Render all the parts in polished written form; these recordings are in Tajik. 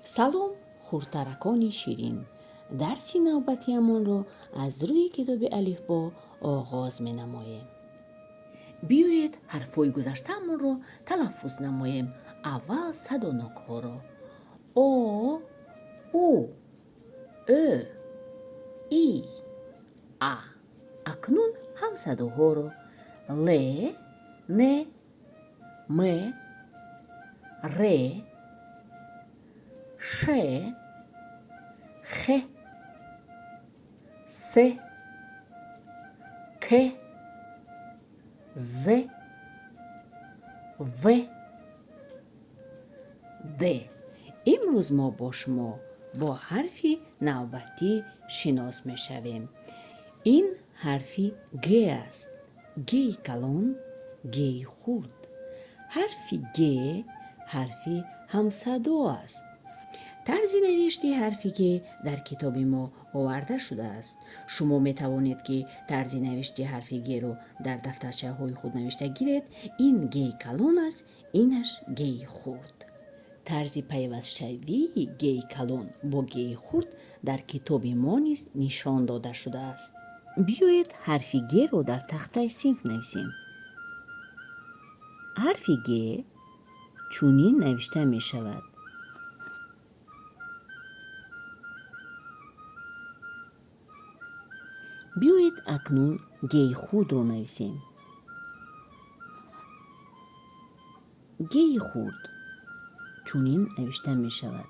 Салом, хурдтаракони ширин! Дарси навбатиамонро аз рӯи китоби алифбо оғоз менамоем. Биёед, ҳарфҳои гузаштаамонро талаффуз намоем. Аввал садонокҳоро: о, у, ӯ, и, а. Акнун ҳамсадоҳоро: л, н, м, р, ш, х, с, к, з, в, д. Имрӯз мо бо шумо бо ҳарфи навбатӣ шинос мешавем. Ин ҳарфи г аст. Ги калон, ги хурд. Ҳарфи г ҳарфи ҳамсадо аст. Тарзи навишти ҳарфи г дар китоби мо оварда шудааст. Шумо метавонед, ки тарзи навишти ҳарфи г-ро дар дафтарчаҳои худ навишта гиред. Ин геи калон аст, инаш геи хурд. Тарзи пайвастшавии геи калон бо геи хурд дар китоби мо низ нишон дода шудааст. Биёед, ҳарфи г-ро дар тахтаи синф нависем. Ҳарфи г чунин навишта мешавад. Биёед, акнун геи хурдро нависем. Геи хурд чунин навишта мешавад.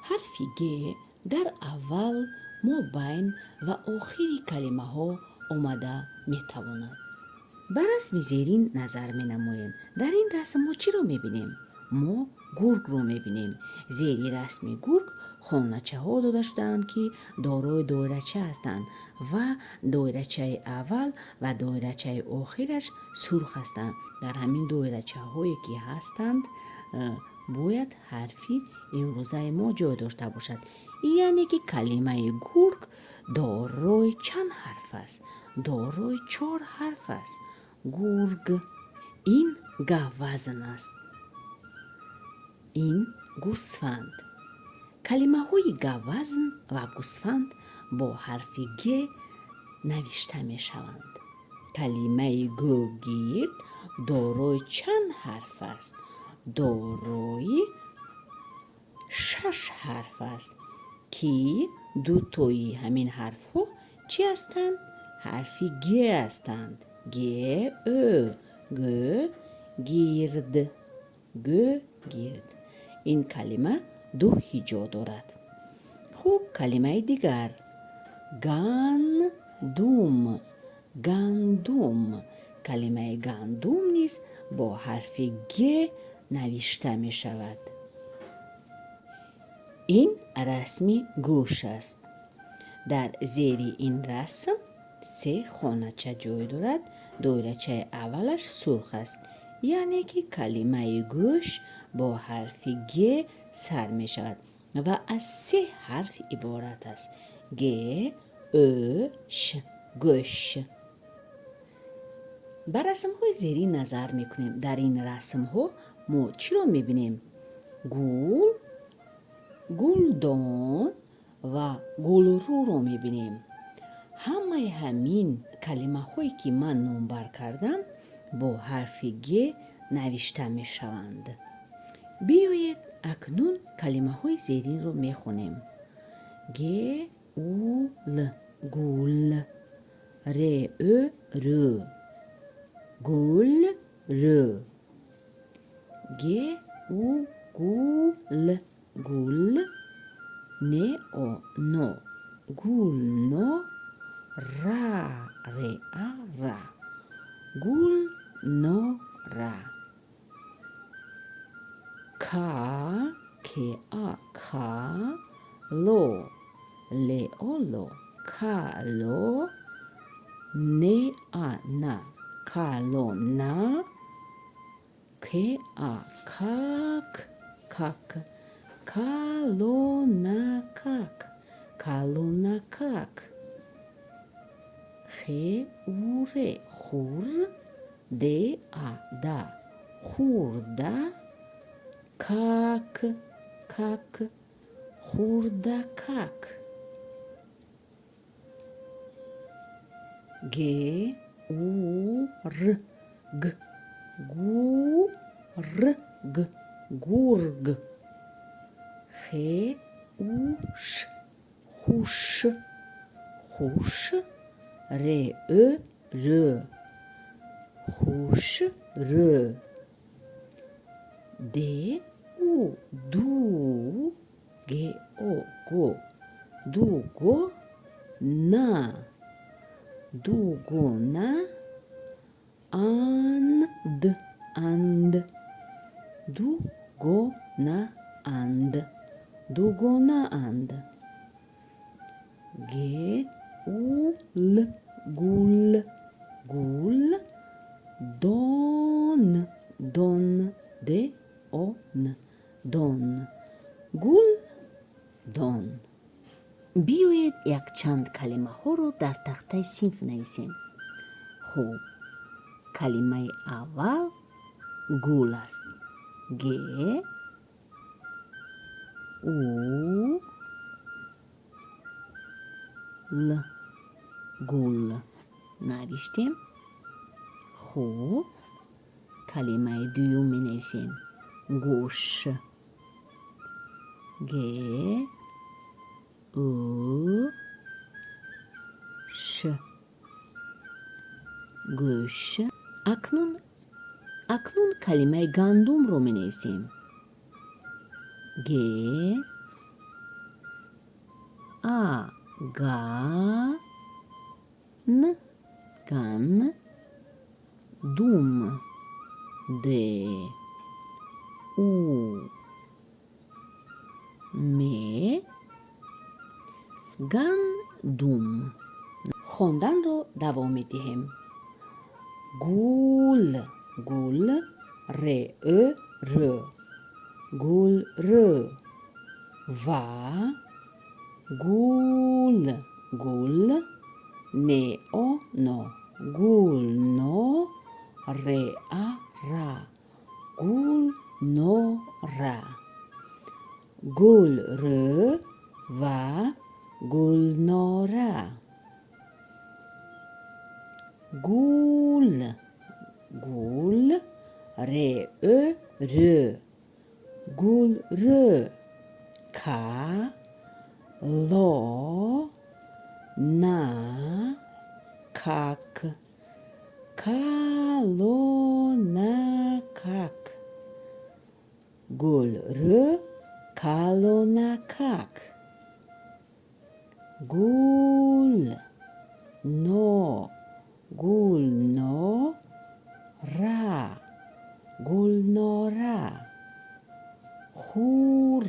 Ҳарфи г дар аввал, мобайн ва охири калимаҳо омада метавонад. Ба расми зерин назар менамоем. Дар ин расм мо чиро мебинем? Мо гургро мебинем. Зери расми гург хоначаҳо дода шудаанд, ки дорои доирача ҳастанд ва доирачаи аввал ва доирачаи охираш сурх ҳастанд. Дар ҳамин доирачаҳое ки ҳастанд, бояд ҳарфи имрӯзаи мо ҷой дошта бошад. Яъне ки калимаи гург дорои чанд ҳарф аст? Дорои чор ҳарф аст. Гург. Ин гавазн аст. Ин гӯсфанд. Калимаҳои гавазн ва гӯсфанд бо ҳарфи г навишта мешаванд. Калимаи гӯгирд дорои чанд ҳарф аст? Дорои шаш ҳарф аст, ки дутои ҳамин ҳарфҳо чӣ ҳастанд? Ҳарфи г ҳастанд. Г, ӯ, г, гирд, г, гирд. Ин калима ду ҳиҷо дорад. Хуб, калимаи дигар: гандум, гандум. Калимаи гандум низ бо ҳарфи г навишта мешавад. Ин расми гӯш аст. Дар зери ин расм се хонача ҷой дорад. Доирачаи аввалаш сурх аст, яъне ки калимаи гӯш бо ҳарфи г сар мешавад ва аз се ҳарф иборат аст: г, ӯ, ш, гӯш. Ба расмҳои зерин назар мекунем. Дар ин расмҳо мо чиро мебинем? Гул, гулдон ва гулрӯро мебинем. Ҳамаи ҳамин калимаҳое, ки ман номбар кардам, бо ҳарфи г навишта мешаванд. Биёед, акнун калимаҳои зеринро мехонем: г, у, л, гул, р, ӯ, рӯ, гул, рӯ, г, у, гу, л, гул, н, о, но, гулно, ра, р, а, ра, гулнора, к, к, а, ка, ло, л, о, ло, кало, н, а, на, калона, к, а, как, как, калонакак, калонакак, х, у, р, хур, д, а, да, хурда, Как, как, хурдакак. Г, У, Р, Г, Гу, Р, Г, гург. Х, У, Ш, хуш, хуш, Р, Ө, рө, хушрӯ. Д, У, ду, Г, О, го, дуго, на, дугона, анд, анд, дугонаанд, дугонаанд. Г, У, Л, гул, гул, дон, дон, Д, О, Н, дон, гул, дон. Биёед, якчанд калимаҳоро дар тахтаи синф нависем. Хуб, калимаи аввал гул аст. Г, У, Л, гул навиштем. Хуб, калимаи дуюм менависем: гӯш. Г, Ӯ, Ш, гӯш. Акнун калимаи гандумро менависем. Г, А, га, Н, ган, дум, Д, У, М, гандум. Хонданро давом медиҳем. Гул, гул, Р, Ө, рӯ, гулрӯ. Ва гул, гул, Н, О, но, гулно, Р, А, ра, гулнора. Гулрӯ ва Гулнора. Гул, гул, Р, Ө, рӯ, гулрӯ. Ка, Ло, на, как, калонакак. Гулрӯ, калонакак. Гул, но, гулно, ра, гулнора. Хур,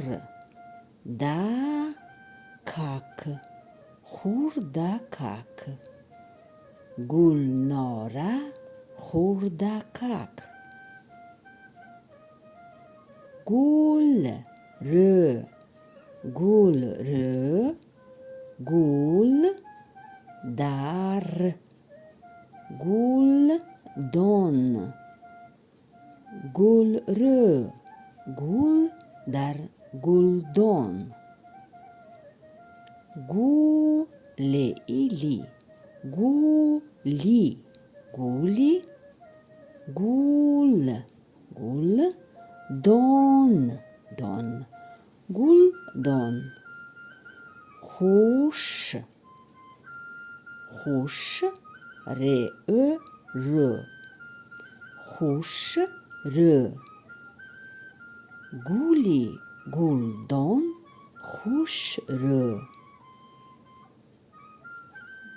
да, как, хурдакак. Гулнора, хурдакак. Гул, рӯ, гулрӯ, гул, дар, гулдон. Гулрӯ, гул дар гулдон. Гу, Л, И, ли, гули, гули, гул, гул, дон, дон, гулдон. Хуш, хуш, Р, Ө, рӯ, хушрӯ. Гули гулдон хушрӯ.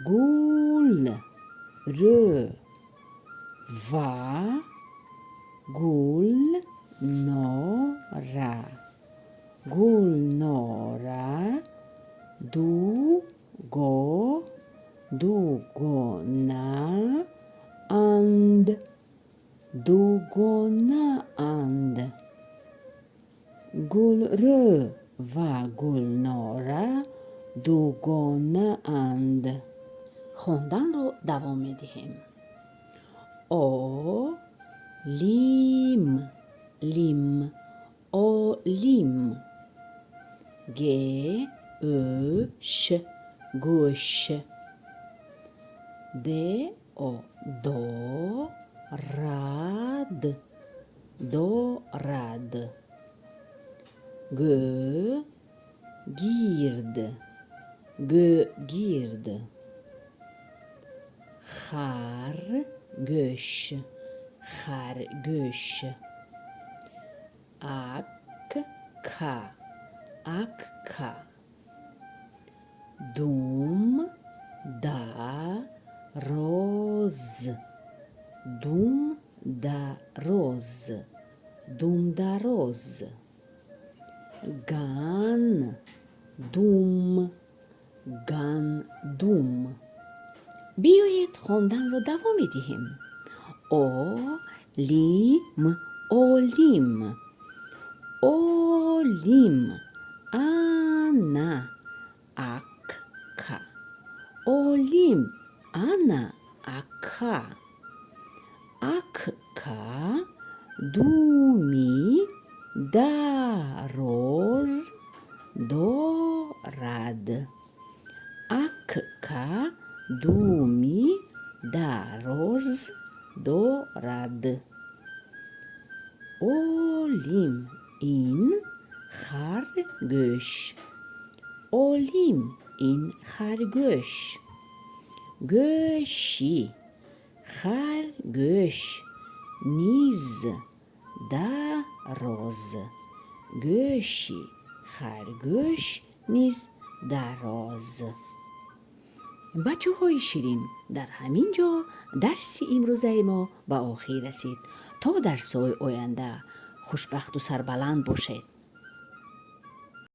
Гул, рӯ ва Гулнора, Гулнора, ду, го, дугона, анд, дугонаанд. Гулрӯ ва Гулнора дугонаанд. Хонданро давом медиҳем. О, лим, лим. Олим. Г, ӯ, ш, гӯш. Д, о, до, рад, дорад. Г, гирд, гӯгирд. Хар, гӯш, харгӯш. Ак, ка, акка. Дум, да, роз, дум, дароз, думдароз. Ган, дум, гандум. Биёед, хонданро давом медиҳем. О, ли, м, олим, олим, ана, акка. Олим, ана, акка. Акка думи дароз дорад. Акка думи дароз дорад. Олим ин харгӯш. Олим ин харгӯш. Гӯши харгӯш низ дароз. Гӯши харгӯш низ дароз. Бачаҳои ширин, дар ҳамин ҷо дарси имрӯзаи мо ба охир расид. То дарсҳои оянда хушбахту сарбаланд бошед.